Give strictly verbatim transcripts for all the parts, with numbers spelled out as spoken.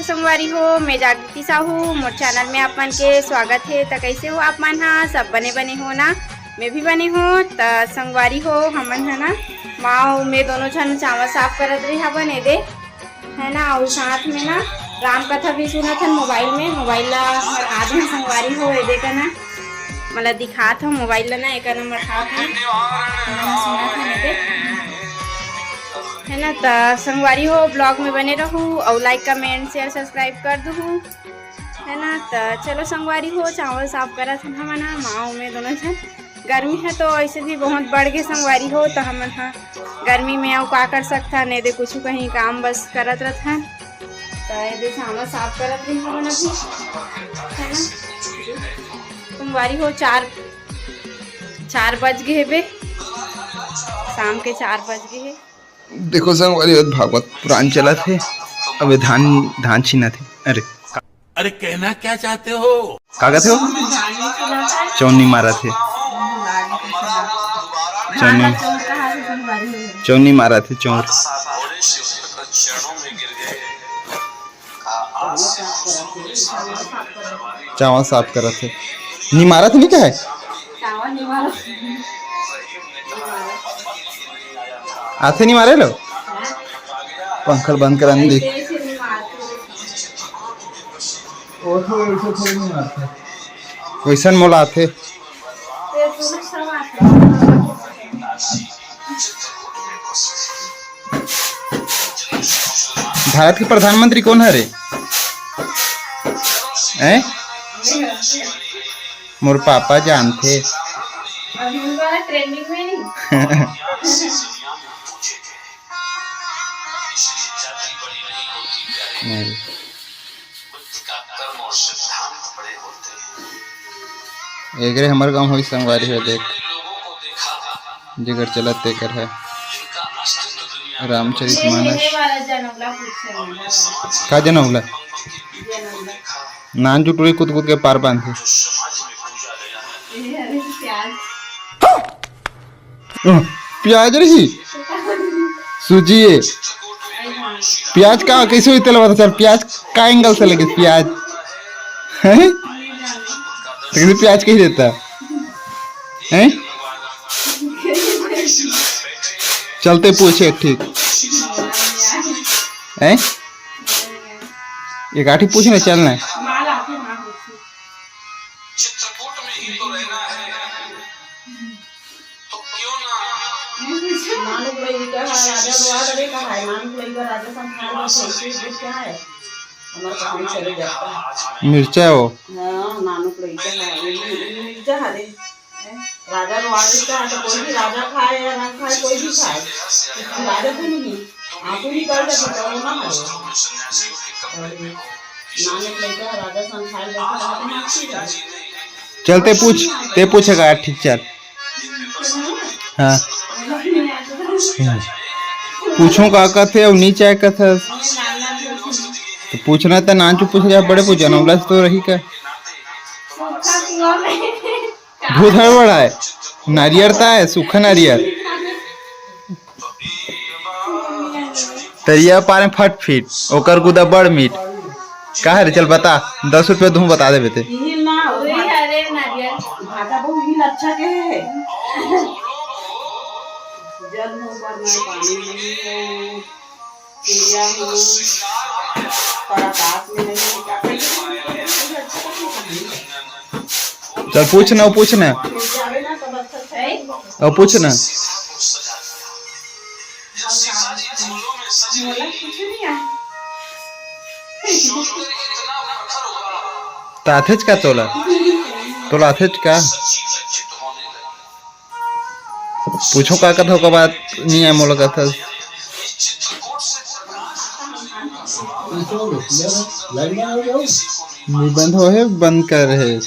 संगवारी हो, मैं जागृति साहू, मोर चैनल में आप मन के स्वागत हे। त कैसे हो आप मन हा? सब बने बने हो ना? मैं भी बने हो। त संगवारी हो, हमन हा ना माँ अउ मैं दोनों झन चावल साफ करत रही हवन एदे, है ना। अउ साथ में ना राम कथा भी सुनत हन मोबाइल में, मोबाइल ला हर आदमी संगवारी हो एदे का ना मला दिखात हो मोबाइल ला ना, एकर नंबर खात हो, सुनत हन एदे। है ना, त संगवारी हो, ब्लॉग में बने रहू अउ लाइक, कमेंट, शेयर, सब्सक्राइब कर दूहू, है ना। त चलो संगवारी हो, चावल साफ करत हन हमन ह, माँ अउ मैं दोनों झन। गर्मी है तो ऐसे भी बहुत बढ़ गए संगवारी हो, तो हमन ह गर्मी में अउ का कर सकथन, एदे कुछ कहीं काम बस करत रहथन। त एदे चावल साफ करत रही हमन अभी, है ना। संगवारी हो, चार, चार बज गए हेबे, शाम के चार बज गए हे। देखो संगवारी, भागवत पुराण चलत हे, अबे धान, धान छीनत हे। अरे, अरे, कहना क्या चाहते हो? का कहते हो? चौनी मारत हे। चौनी, चौनी मारत हे, चौर। चावल साफ करत हे। नी मारत हे, नी कहे? आथे नी मारे लो। पंखा ल बंद करा, नी देख। वैसन मोला आथे। भारत के प्रधानमंत्री कोन हरे? हैं? मोर पापा जानथे। अभी उनका ट्रेंडिंग में नहीं। नहीं। एकरे हमर गांव होई संगवारी हो, देख, जेकर चलत तेकर है। रामचरित मानस। का जनौला? नान चुटुरी कूद कूद के पार बांधे। प्याज रही सूजी ये। प्याज का कैसे होई तेला बता चल, प्याज का एंगल से लगे प्याज? हैं? तो कैसे प्याज कही देता? हैं? चलते पूछे, ठीक। हैं? एक आठी पूछना चलना है। नानुक लइका ह राजा दुआर अरे कहाय, नानुक लइका राजा संग खाए बर भइसी दूध कहाय। हमर काम चले जाता। मिर्चा हो। हाँ, नानुक लइका ह, ये भी मिर्चा हरे। राजा दुआर अरे कहाय, तो कोई भी राजा खाए या ना खाए, कोई भी खाए, लेकिन राजा तो नहीं, आंसू निकल जाता तो वो ना हरे। नानुक लइका ह राजा संग खाए बर भइसी दूध कहाय। चलते पूछ, ते पूछेगा, ठीक चल। हाँ। पूछो का कथे, अब नी चाहे कथे। तो पूछना तो नान चुप पूछ रहा, बड़े पूछा ना, उलस तो रही का। दूध हर बड़ा है, नारियर ता है, सूखा नारियर। तरिया पारे फट फीट, ओकर गुदा बड़ मीठ। का हरे, चल बता, दस रुपया दूँ, बता देबे ते। इही ना, उही हरे नारियल। भाटा बहुत ही अच्छा के है। जल हो पर ना पानी नहीं हो, चिड़िया हो, पर आकाश में नहीं हो, का कहिए? चल पूछ ना, पूछ ना। मिल जावे ना तब अच्छा से। अब पूछ ना। मोला कुछ नहीं आए। त आथेच का तोला? तोला आथेच का? पूछो का कथा का बात नहीं है मोला कथा। नहीं बंद हो है, बंद कर रहे।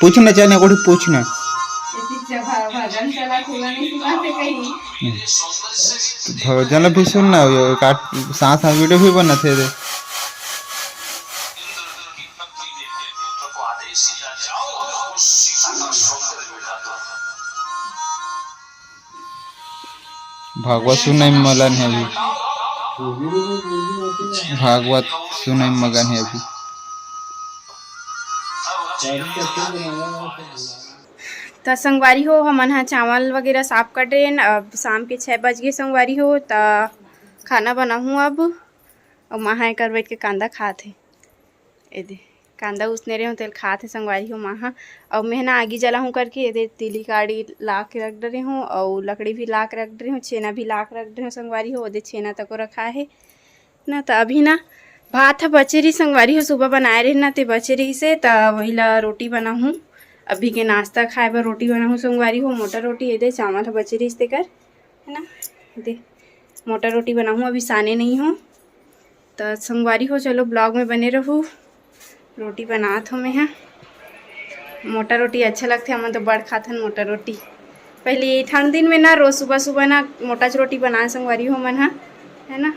पूछना चाहे ना, कोठी पूछना। भजन चला, खुला नहीं सुना थे कहीं। तो भजन भी सुनना हो, काट, साथ साथ वीडियो भी बनाते थे। भागवत सुनई म मलन हे अभी। भागवत सुने में मगन हे अभी। त संगवारी हो, हमन ह चावल वगैरह साफ कर देन। अब शाम के छः बज गए संगवारी हो, त खाना बनाहूँ अब। अउ माँ ह एकर बैठ के कांदा खात हे। ए दे, कांदा उसने रहे हूँ, तेल खात हे संगवारी हो माँ ह। अउ मैं ना आगी जलाहूँ करके ए दे, तिली काड़ी ला के रख डरे हूँ, अउ लकड़ी भी ला के रख डरे हूँ, छेना भी ला के रख डरे हूँ संगवारी हो। ओ दे, छेना तको रखा हे ना। त अभी ना भात ह बचे रही संगवारी हो, सुबह बनाए रहे ना, ते बचे रही से, त वही ला रोटी बनाहूँ। अभी के नाश्ता खाए बर रोटी बनाहूँ संगवारी हो, मोटा रोटी। ए दे, चावल ह बचे रही तेकर, है ना, ए दे, मोटा रोटी बनाहूँ, अभी साने नहीं हूँ। त संगवारी हो, चलो vlog में बने रहू। रोटी बनात हो मैं ह, मोटा रोटी अच्छा लगथे, हमन तो बड़ खाथन मोटा रोटी। पहले ये ठंड दिन में ना रोज सुबह सुबह ना मोटा रोटी बनाए संगवारी हो मन ह, है ना।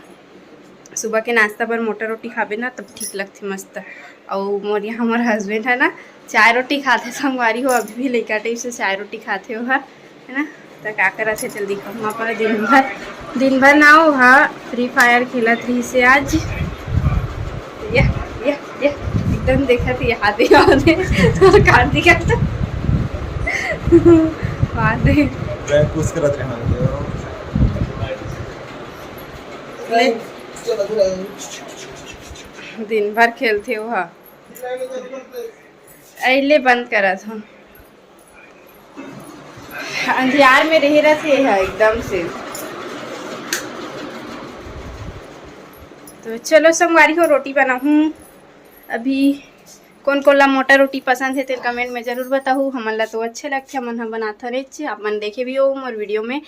सुबह के नाश्ता बर मोटा रोटी खाबे ना, तब ठीक लगथे मस्त। अउ मोर यहाँ हमर husband है ना, चाय रोटी खाथे संगवारी हो, अभी भी लइका टाइप से चाय रोटी खाथे ओहा, है ना। त का करत हे, चल दिखाऊँ अपन। दिन भर, दिन भर ना ओहा Free Fire खेलत रहिस हे आज। ये, ये, ये, एकदम देखत हे, आधे, आधे, काट दिया तो। बात है। Prank push करत रहना। ले। दिन भर खेलथे ओहा। अइले बंद करत हूँ। अंधियार में रहे रहथे ह एकदम से। तो चलो संगवारी हो, रोटी बनाहूँ अभी। कोन कोन ला मोटा रोटी पसंद हे, तेल comment में जरूर बताहू। हमन ला तो अच्छे लगथे, हमन ह बनाथन एच, आप मन देखे भी हो मोर video में,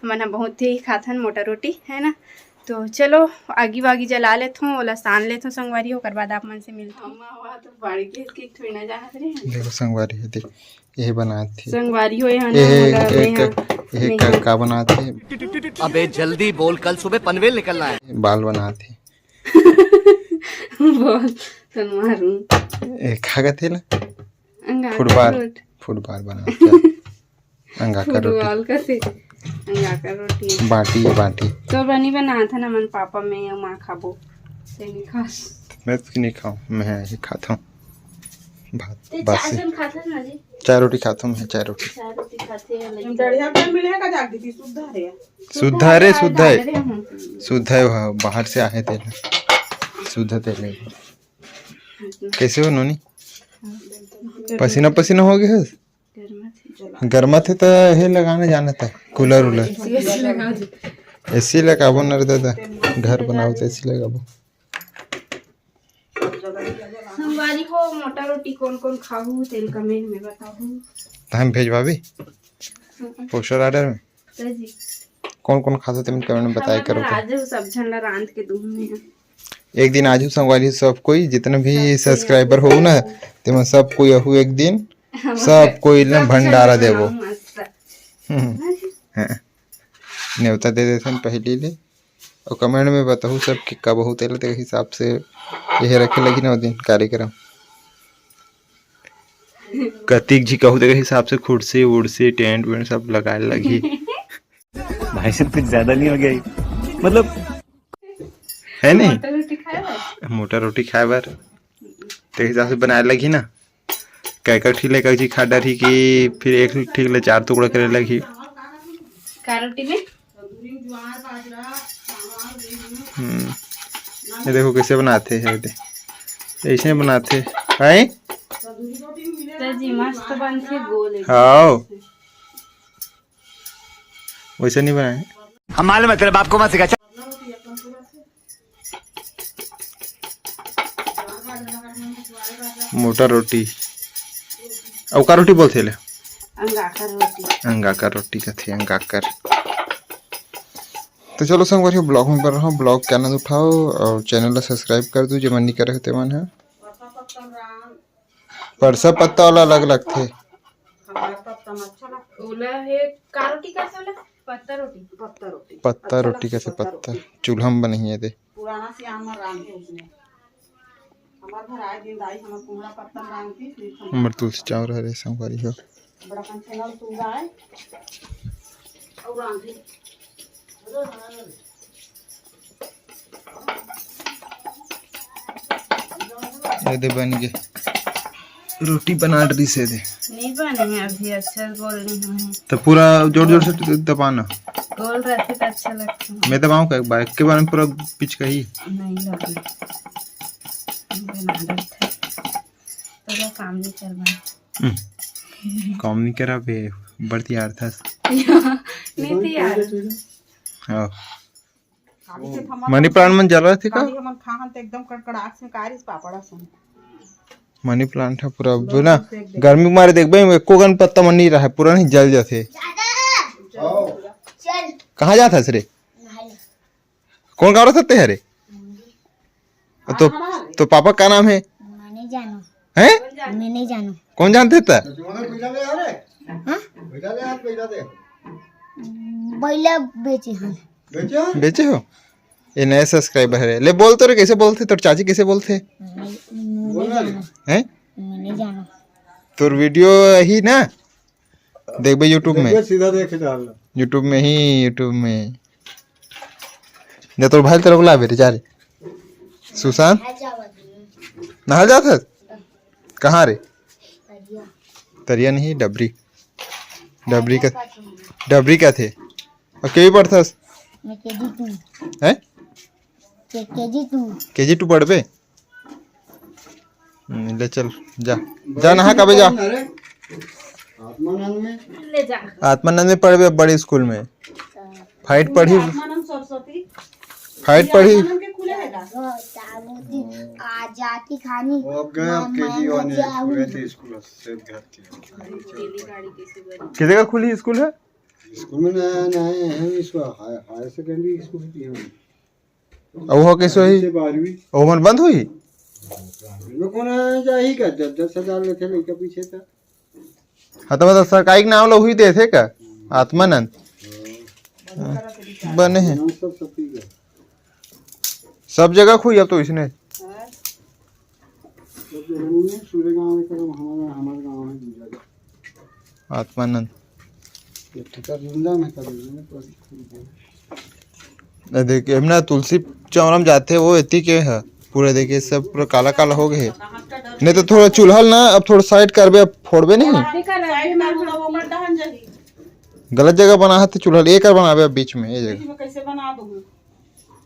हमन ह बहुत ही खाथन मोटा रोटी, है ना। तो चलो, आगी वागी जला लेथों, ओला सान लेथों संगवारी हो, ओकर बाद आप मन से मिलथों। हम आवा तो बाड़ी के, के थोड़ी ना जानत रहे। देखो संगवारी हो, देख, यही बनात हे। संगवारी हो, यहाँ ना एहे, मोला, एक, मैं एक, यहाँ, एक मैं का, यहाँ। का बनात हे? अबे जल्दी बोल, कल सुबह पनवेल निकलना है। बाल बनात हे। बोल, तन मारूं। ए, का कथे ला? अंगार football, रोटी। Football बनात हे। अंगाकर रोटी। Football कथे, अंगाकर रोटी। बाटी है, बाटी। तो बनी बनात हन हमन पापा, मैं अउ माँ खाबो। ते नहीं खास। मैं तो नहीं खाऊं, मैं ही खाता हूँ भात। ते बस चार जन खाथस ना जी? चार रोटी खाता हूँ मैं, चार रोटी। चार रोटी खाथे हैं, लेकिन बढ़िया तेल मिले का जाग दीदी, शुद्ध है। शुद्ध है रे, शुद्ध है। शुद्ध है, वह बाहर से आए तेल, शुद्ध तेल है। कैसे हो नोनी? पसीना पसीना हो गया है? गरमा थे त हे लगाने जाना था, cooler उलर। AC लगाबो न रे दादा, घर बनाओ त AC लगाबो। संगवारी हो, मोटा रोटी कौन कौन खाहू, तेल comment में बताहू। त हम भेजवाबी postal order में। सर जी। कौन कौन खाथो तेमन comment में बताया करो। आज सब झन ला रांध के दूहूं मैं। एक दिन आजू संगवारी सब कोई, जितना भी subscriber हो ना, तेमन सब कोई अहू एक दिन सब कोई ल भंडारा देबो। हम्म। हाँ। नेवता दे देथन पहली ले। और comment में बताहू सब कि कब हो, तेला तेरे हिसाब से यह रखे लगी ना वो दिन कार्यक्रम। कतिक जी कहू तेरे हिसाब से कुर्सी उर्सी tent वेंट सब लगाए लगी। भाई साहब, कुछ ज्यादा नहीं हो गया ये? मतलब, है नहीं? मोटा रोटी खाए बर? मोटा रोटी खाए बर तेरे हिसाब से बनाए लगी ना। कैका ठीक ले कैची खा डरही कि फिर एक ठीक ले चार टुकड़ा करे लगी। का रोटी में? हम्म। ये देखो कैसे बनाते हैं, ये दे। ऐसे बनाते हैं। तो जी मस्त बनथे गोल एकदम। हाँ। वैसे नहीं बनाए। हम मालूम है, तेरे बाप को मत सिखा। मोटा रोटी। अउ का रोटी बोलथे ले? अंगाकर रोटी। अंगाकर रोटी कथे, अंगाकर। तो चलो संगवारी, vlog में बने रहो, vlog के आनंद उठाओ और channel ला subscribe कर दू, जेमन नहीं करे हो तेमन ह। परसा पत्ता वाला अलग लगथे। हमार पत्ता में अच्छा लगता। ओला हे का रोटी कथे ओला? पत्ता रोटी। पत्ता रोटी। पत्ता अच्छा रोटी लगता कथे, पत्ता पत्ता। रोटी। चूल्हा में बनही ये दे। पुराना सियान में रांधे उसने। हमार घर आए दिन दाई हमार कुम्हड़ा पत्ता में रांधती, फिर हम हमर तुलसी चाउर हरे संगवारी हो। बड़ा कंचनल सूंघा है। और रांधे। ये दे बन गे। रोटी बना डरिस हे दे। नहीं बने हैं अभी, अच्छा गोल नहीं हुए हैं। तो पूरा जोर जोर से दबाना। गोल रहते तो अच्छा लगता है। मैं दबाऊं का एक बार, एक के बार में पूरा पिचका ही। नहीं लगे। बना डरते। तो ये काम नहीं करवा। हम्म। काम नहीं करा बे, बढ़ती यार था। नहीं थी यार। हाँ। मनी प्लांट मन जलत हे का? काली हमन खाहन त एकदम कड़कड़ाहट से कारिस पापड़ असन। मनी प्लांट ह पूरा बिना गर्मी मारे देखबे, एको कन पत्ता मन नहीं रहे, पूरा नहीं जल जाथे। चल। कहाँ जात हस रे? नहाए। कौन गाँव रहते हरे? तो, तो पापा का नाम है? मैं नहीं जानू। हैं? मैं नहीं जानू। कौन जानते था? हाँ? बैला बेचे हैं। बेचे हो? ये नया सब्सक्राइबर है। ले बोल तो रे, कैसे बोलथे? तोर चाची कैसे बोलथे? मैं, मैं नहीं जानू। हैं? मैं नहीं जानू। तोर वीडियो ही ना? देखबे YouTube में। देखबे, सीधा देखे डालना। YouTube में ही, YouTube में। जा तोर भाई तरफ ला बेटे, जा रे। सुशांत? नहाए जावत हूँ। नहाए जात हस? कहाँ रे? तरिया। तरिया नहीं, डबरी। डबरी का, डबरी का थे। और के पढ़थस? मैं केजी टू। हैं? के, केजी टू। केजी टू पढ़बे? हम्म, ले चल, जा। जा नहा काबे जा। अरे, आत्मानंद में। ले जा। आत्मानंद में पढ़बे, बड़े स्कूल में। फाइट पढ़ी। आत्मानंद सरस्वती। फाइट पढ़ी। आत्मानंद के खुले है का? आजादी खानी। वो अब गए, अब केजी वन है, जाऊँ। गए थे स्कूल से घर के। कितने का खुली स्कूल है? स्कूल में नया, नया है, इसको हायर, हायर सेकेंडरी स्कूल है यहाँ। अब वो कैसे होही? से बारहवीं। वो मन बंद होही? लोग कौन आया जाही का? दस, दस हजार लेथे लइका पीछे का। हाँ, तो मतलब सरकारी के नाम ला हुई देथे का? आत्मानंद। हाँ। बने हैं। नाम सब सती का। सब जगह खुई अब तो इसने। हाँ। सब जगह नहीं है, सूर्य गांव में करो, हमारा, हमारे गांव में दूसरा जगह। आत्मानंद। ये ठेका धंधा में कर रहे हैं, तो अभी खुल गया। ए देख, एमना तुलसी चौरा में जाथे, वो एती के ह, पूरा देखे सब पूरा काला काला हो गए हे। नहीं तो थोड़ा चूल्हा ल ना, अब थोड़ा साइड करबे, अब फोड़बे नहीं। साइड में वो ऊपर दहन जाही। गलत जगह बना है तो चूल्हा ल एकर बनाबे अब बीच में, ये जगह। बीच में कैसे बना दूंगा?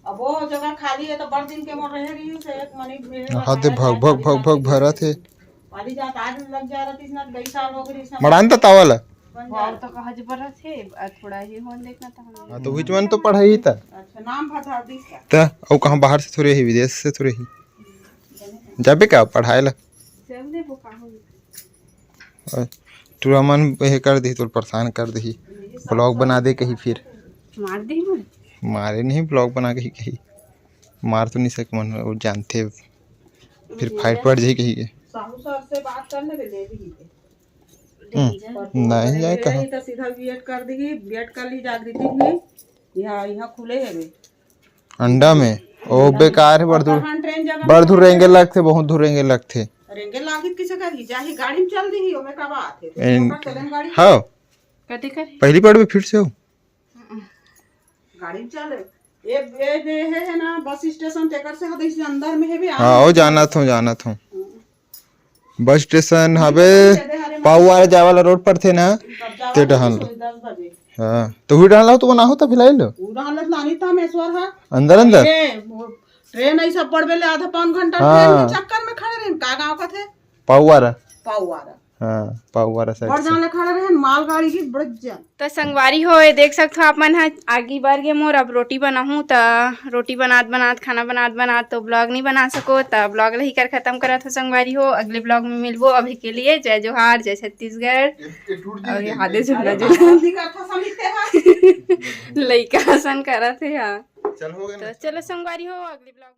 अब वो जगह खाली है तो बड़ दिन के मोर रहे रही से एक मनी भीड़ हाँ, दे भग, भग, भग, भग भरत हे। वाली जात आज लग जा रहा, तीस ना, कई साल हो गए, इसमें मड़ान त तावा ला। बन जा। और तो कहा जे बरत हे, आ, थोड़ा ही होन देखना था हम। हाँ, तो विच मन तो पढ़ाई ही था। अच्छा, नाम भर दिस का। त, अउ कहाँ बाहर से थोड़े ही, विदेश से थोड़े ही। जाबे का पढ़ाए ला? चल दे, वो कहाँ होई? अ, टूरा मन हे कर दिही, तोर परेशान कर दिही। ब्लॉग बना दे कही फिर। मार दिही मन। मारे नहीं, ब्लॉग बना कही कही। मार तो नहीं सके मन, वो जानते। फिर फाइट पड़ जाही कही के। साहू सर से बात कर लेबे, ले भी दे। हम्म, नहीं जाए कहा। तो सीधा बीएड कर देगी, बीएड कर ली जागृति में। यहाँ, यहाँ खुले है बे। अंडा में? ओ बेकार है, बड़ दूर। बड़ दूर रेंगे लगथे, बहुत दूर रेंगे लगथे। रेंगे लागित किसे करही? जाही गाड़ी में चल दीही, ओमे का बात है? हाँ। कथी कर? पहली पढ़बे फिर से हो। गाड़ी में चले। ये, ये जे है, है ना, बस स्टेशन, तेकर से हद इस अंदर में है भी। हाँ, ओ जानत हूँ, जानत हूँ। बस स्टेशन हवे, पाऊ वाला जाए वाला रोड पर थे ना, ते डहान लो। हाँ, तो हुई डहान लो तो वो ना हो तो फिलहाल लो। वो डहान लो तो लानी था मेश्वर हा। अंदर, अंदर? ये, वो ट्रेन ऐसा पड़बे ले आधा पौन घंटा हाँ। ट्रेन के चक्कर में खड़े रहे, का गाँव का थे? पाऊ वाला। पाऊ वाला। हाँ, पाऊ वाला side से। जाने खड़ा रहे, मालगाड़ी की बड़ जन। त संगवारी हो, ये देख सकत हो आप मन ह, आगी बर गे मोर। अब रोटी बनाहूँ, त रोटी बनात बनात, खाना बनात बनात तो ब्लॉग नहीं बना सको, त ब्लॉग ल ही कर खत्म करत हो संगवारी हो। अगले ब्लॉग में मिलबो, अभी के लिए जय जोहार, जय छत्तीसगढ़। और ये हादे झूला झूला। लइका असन करत हे, हाँ। चल, हो गया तो ना। चलो संगवारी हो, अगले ब्लॉग